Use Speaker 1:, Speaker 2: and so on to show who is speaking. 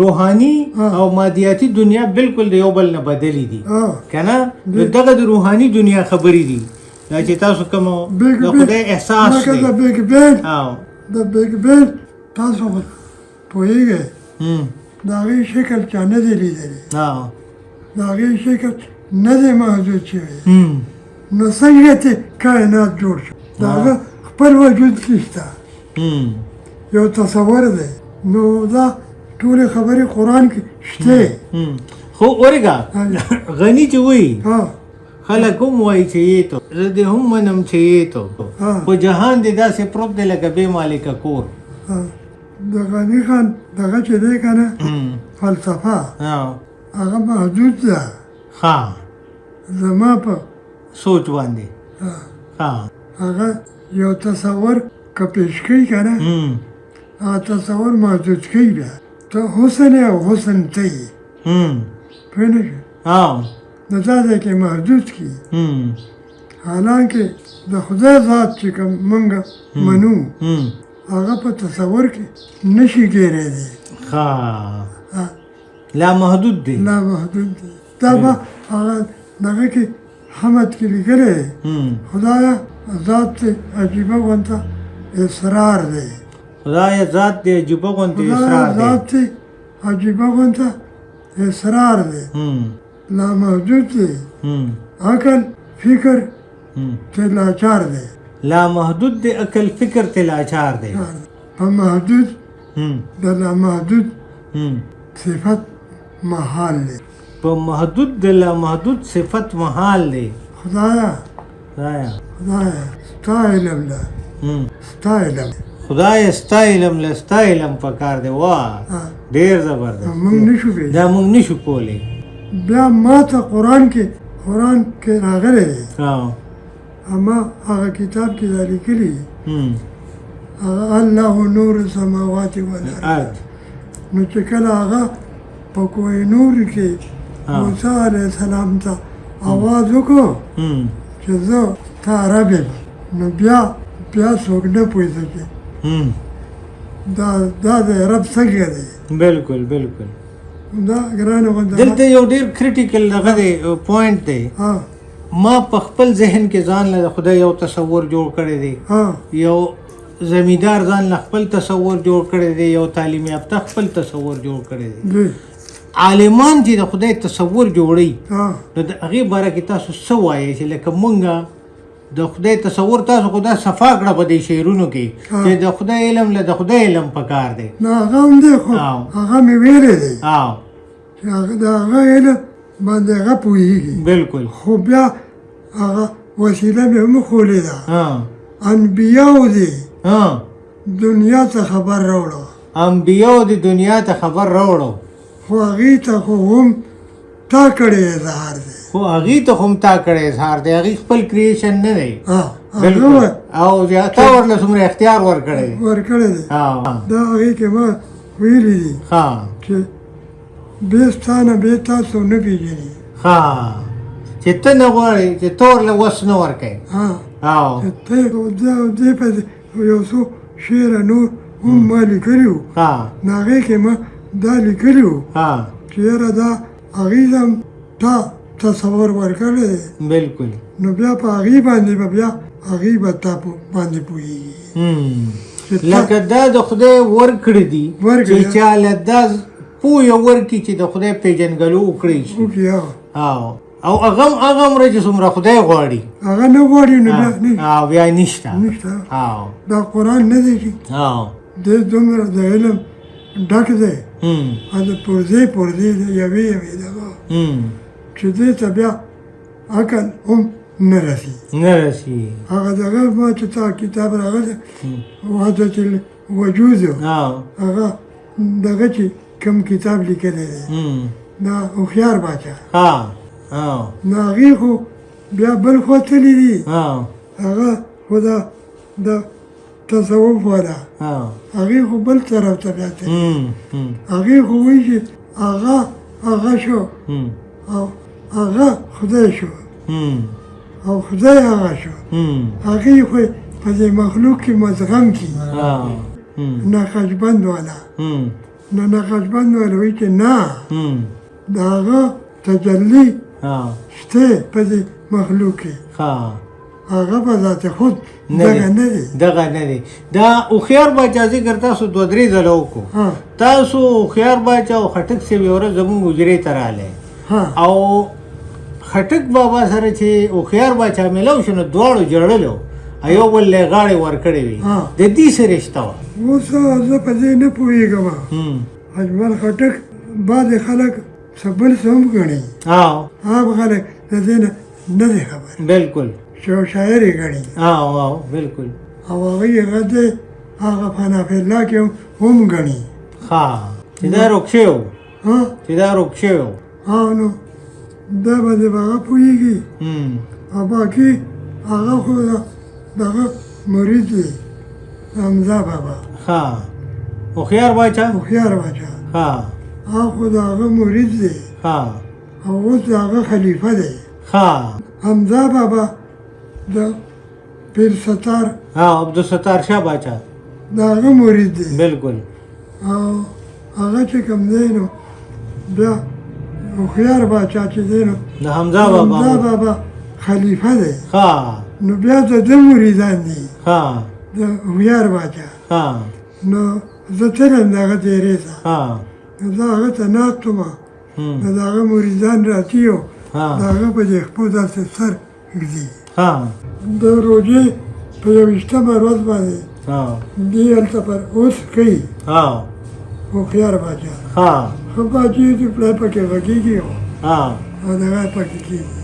Speaker 1: روحاني او مادیاتي دنیا بالکل د یو بل نه بدلې دي کنه. نو دغه د روحاني دنیا خبرې دي، دا چې تاسو کوم د خدای احساس
Speaker 2: لکه
Speaker 1: دی.
Speaker 2: د بیګ بین،
Speaker 1: او
Speaker 2: د بیګ بین تاسو خو پوهېږئ، د هغې شکل چا نه دی لیدلی، د هغې شکل نه دی محدود شوی. نو څنګه چې کائنات جوړ شو، د هغه خپل وجود نشته، یو تصور دی. نو دا ټولې خبرې قرآن کې شته.
Speaker 1: خو اورګه غني چې وایي، خلک هم وایي چې یې ته، زه دې هم منم چې یې ته، خو جهان دې داسې پروت دی لکه بې مالکه کور.
Speaker 2: د غني خان دغه چې دی که نه فلسفه، هغه محدود ده. زما په
Speaker 1: سوچ باندې.
Speaker 2: هغه یو تصور که پیش کوي که نه، هغه تصور محدود کوي. بیا ته حسن او حسن ته یې پوه نه شوې؟ نو دا ځای کې محدود کړي، حالانکه د خدای ذات چې کوم مونږ منو، هغه په تصور کې نشي ګېرېدی.
Speaker 1: لا محدود دی.
Speaker 2: لا محدود دی. دا به هغه دغه کې حمد کې لیکلی دی، خدایا ذات دی عجیبه غونته اسرار دی.
Speaker 1: خدایا ذات دی عجیبه غونته اسرار دی.
Speaker 2: ذات دی عجیبه غونته اسرار دی، لا محدود دی، عقل فکر ته لاچار دی.
Speaker 1: لا محدود دی، عقل فکر ته لاچار دی.
Speaker 2: په محدود د لا محدود صفت محال دی.
Speaker 1: په محدود د لا محدود صفت محال دی.
Speaker 2: خدایا،
Speaker 1: خدایا،
Speaker 2: خدایا ستا علم له، ستا علم،
Speaker 1: خدای ستا علم له، ستا علم پکار دی. واه، ډیر زبردست.
Speaker 2: موږ نشو کولی،
Speaker 1: دا موږ نشو کولی.
Speaker 2: بیا ما ته قرآن کې، قرآن کې راغلی دی، اما هغه کتاب کې دا لیکلي، هغه الله نور السماوات والارض. نو چې کله هغه په کوه نور کې موسی علیه السلام ته आवाज وکړو چې زه تا رب یم، نو بیا بیا څوک نه پوهېده چې دا دا د رب څنګه دی.
Speaker 1: بالکل بالکل.
Speaker 2: دا ګرانه غونډه
Speaker 1: دلته یو ډیر کریټیکل دغه دی، پوینټ دی. ما په خپل ذهن کې ځان له خدای یو تصور جوړ کړی دی، یو زمیندار ځان له خپل تصور جوړ کړی دی، یو تعلیم یافته خپل تصور جوړ کړی دی. عالمان چې د خدای تصور جوړوي، نو د هغې باره کې تاسو څه وایئ چې لکه مونږه د خدای تصور، تاسو خو دا صفا کړه په دې شعرونو کې چې د خدای علم له د خدای علم پکار دی.
Speaker 2: نه، هغه هم دی، خو هغه مې ویلی دی چې هغه د هغه علم باندې هغه پوهېږي.
Speaker 1: بالکل.
Speaker 2: خو بیا هغه وسیله مې هم ښولې ده. انبیاو دې دنیا ته خبر راوړو.
Speaker 1: انبیاو دې دنیا ته خبر راوړو،
Speaker 2: خو هغې ته خو هم تا کړی اظهار دی.
Speaker 1: خو هغې ته هم تا کړی اظهار دی، هغې خپل کریشن نه دی. بالکل. او تا ورله څومره اختیار ورکړی دی.
Speaker 2: ورکړی دی. دا هغې کې ما ویلي دي چې بې ستا نه بې تاسو نه پېژني.
Speaker 1: چې ته نه غواړې، چې ته ورله وس نه ورکوې.
Speaker 2: چې ته دې په یو څو شعره نور هم ما لیکلي وو، نو هغې کې ما دا لیکلي وو چې یاره دا هغې ته هم تا تصور ورکړی دی.
Speaker 1: بالکل.
Speaker 2: نو بیا په هغې باندې به بیا هغې به تا باندې پوهېږي.
Speaker 1: لکه دا د خدای ورکړي دي چې چا له دا پوهه ورکړي چې د خدای پېژندګلو وکړی شي. او هغه هم هغه عمره چې څومره خدای غواړي
Speaker 2: هغه نه غواړي، نو بیا
Speaker 1: نه، بیا نشته.
Speaker 2: نشته. دا قرآن نه دی چې دی دومره د علم ډک دی، او د پرزې پرزې دی، یوې یوې دغه چې دې ته بیا عقل هم نه رسي،
Speaker 1: نه رسي.
Speaker 2: هغه دغه ما چې تا کتاب راغلی وحدت الوجود، هغه دغه چې کوم کتاب لیکلی دی دا هوښیار باچا، نو هغې خو بیا بل خوا تللي دي. هغه خو دا د تصوف والا هغې خو بل طرف ته بیا تللي. هغې خو وایي چې هغه هغه شو او هغه خدای شو او خدای هغه شو. هغې خو په دې مخلوق کې مدغم کړي، نقشبند والا. نو نقشبند ویل چې نه، د هغه تجلی شته په دې مخلوق کې، هغه په ذات خود دغه نه دی،
Speaker 1: دغه نه دی. دا هوښیار باچا ذکر تاسو دوه درې ځله وکړو. تاسو هوښیار باچا او خټک صاحب یوه ورځ زموږ حجرې ته راغلی او خټک بابا سره چې هوښیار باچا میلاو شو نو دواړو ژړلو او یو بل له یې غاړې ورکړې وې. د دې څه رشته وه؟
Speaker 2: اوس زه په دې نه پوهېږم. اجمل خټک بعضې خلک څه بل څه هم ګڼي، عام خلک د دې نه نه دی خبر.
Speaker 1: بالکل.
Speaker 2: چې یو شاعر یې ګڼي.
Speaker 1: بالکل.
Speaker 2: او هغه یې هغه دی هغه فنا فی الله کې هم ګڼي.
Speaker 1: ښه، چې دا روک شوی و. چې دا روک شوی و.
Speaker 2: نو دا باندې به هغه پوهېږي. او باقي هغه خو دغه مرید دی، حمزه بابا.
Speaker 1: ښه، هوښیار باچا.
Speaker 2: هوښیار باچا. هغه خو د هغه مرید دی. او اوس د هغه خلیفه دی. حمزه بابا د پیر ستار،
Speaker 1: عبدالستار شاه باچا،
Speaker 2: د هغه مرید دی.
Speaker 1: بالکل.
Speaker 2: او هغه چې کوم دی نو بیا هوښیار باچا چې دی نو
Speaker 1: د حمزه بابا،
Speaker 2: حمزه بابا خلیفه دی. نو بیا د ده مریدان دي، د هوښیار باچا. نو زه تلم د هغه دیرې ته، زه هغه ته ناست وم، نو د هغه مریدان راتي او د هغه په دې خپو داسې سر ږدي. د روژې په 21مه ورځ باندې دی هلته پر اوس کوي هوښیار باچا. ښه باچا چې پلی پکې غږېږي او دغه پکې کېږي.